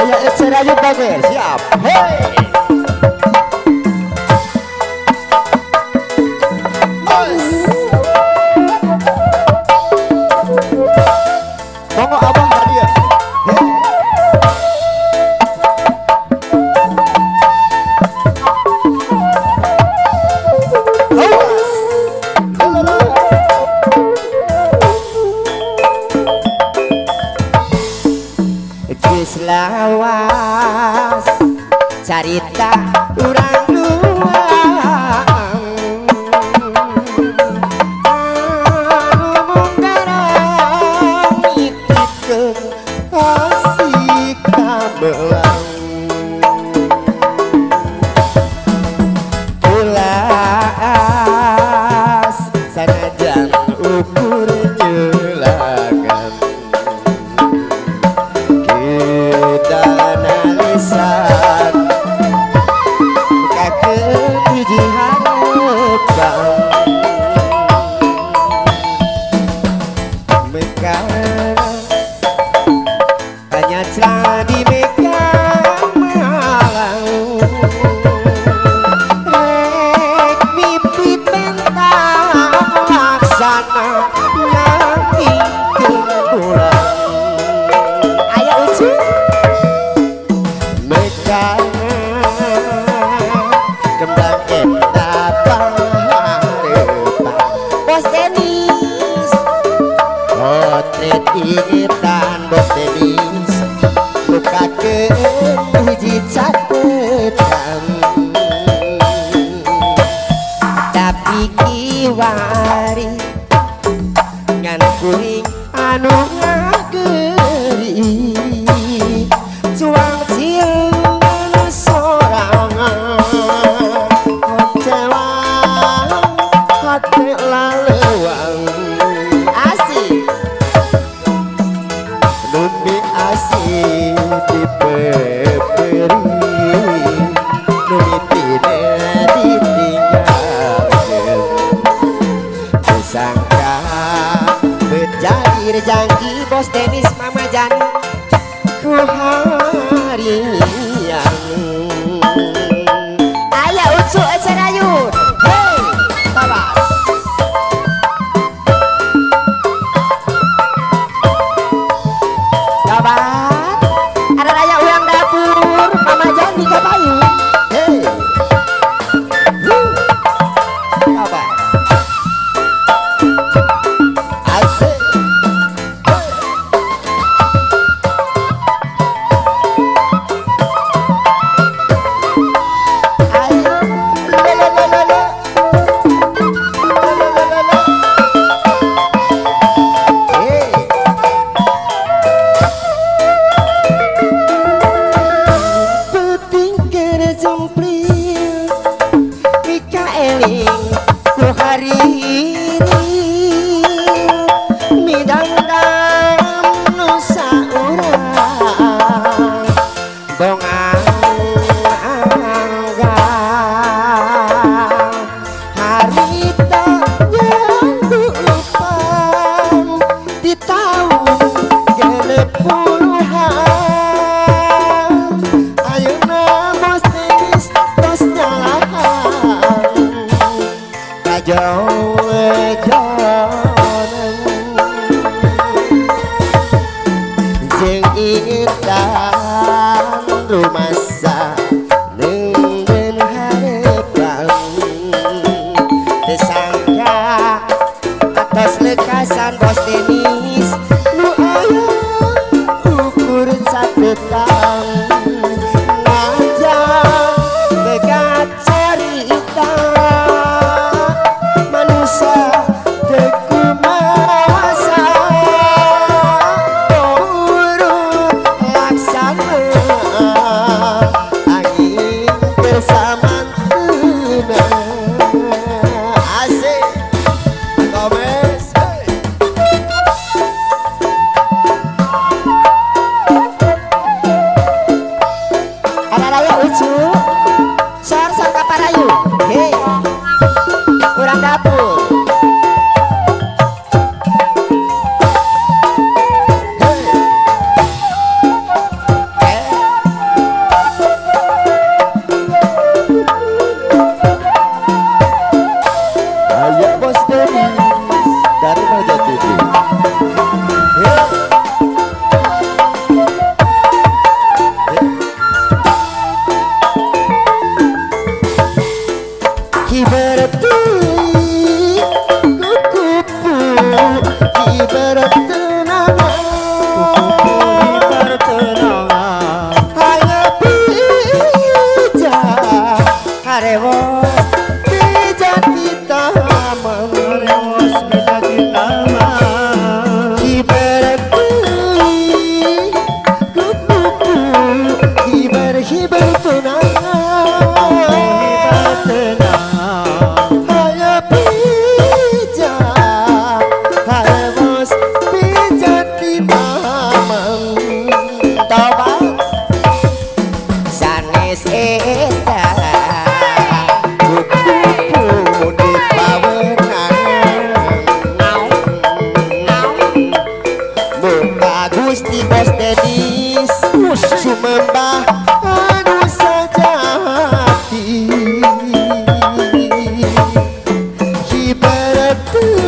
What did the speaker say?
Aya Ece Rayut Bager, siap. Hey. Monggo abah hadiah. Hey. Awas. Lala. Geus lawas carita urang luang anu munggaran nitipkeun asih kamelang ulas sanajan ukur nyelakan kita analisan bukakeun hiji harapan Mekah hanya di Mekah Malang rek mimpi pentang laksana nangingkeun pulang. Aya Ucu Mekah kembang endah panghareupan Bos Denis potret ingetan Bos Denis bukakeun hiji catetan tapi kiwari ngan kuring anu ngageri cuang ciungan sorangan kecewa hati lalewang asik Numi asih dipeperi Numi tine ditinggalkeun Disangka berjalir janji Bos Denis Mama Jani ku harian. Aya Ucu Ece Rayut. Hey, tabas. Kabar ada raya uang dapur Mama Jani kapayu. Hey. Kabar. Asik. Hey. Ayo. La la la la la. La la la la la. Hey. Penting kerjemplil Mika eling ku hariri midangdang nusa urang bongang anggang harita nyanggupan di tahun 60-an ayeuna Bos Denis tos nyalahan kajauh-jauhan jeung intan rumasa neungdeun harepan teu sangka atos lekasan Bos Denis nu aya ukur catetan najan begat carita manusia teu kumasa buru laksana angin bersamantuna asik Gomez. Hey. Bos Denis dari Maja TV. Kibertui kukupu kibertenanga hanya bija Karewos bija taman kibertui kukupu kiber hibertenanga hanya bija harus bija taman tobat sanes eta kukupu di pawenangan muka Gusti Bos Denis sumembah anu sajati hibertui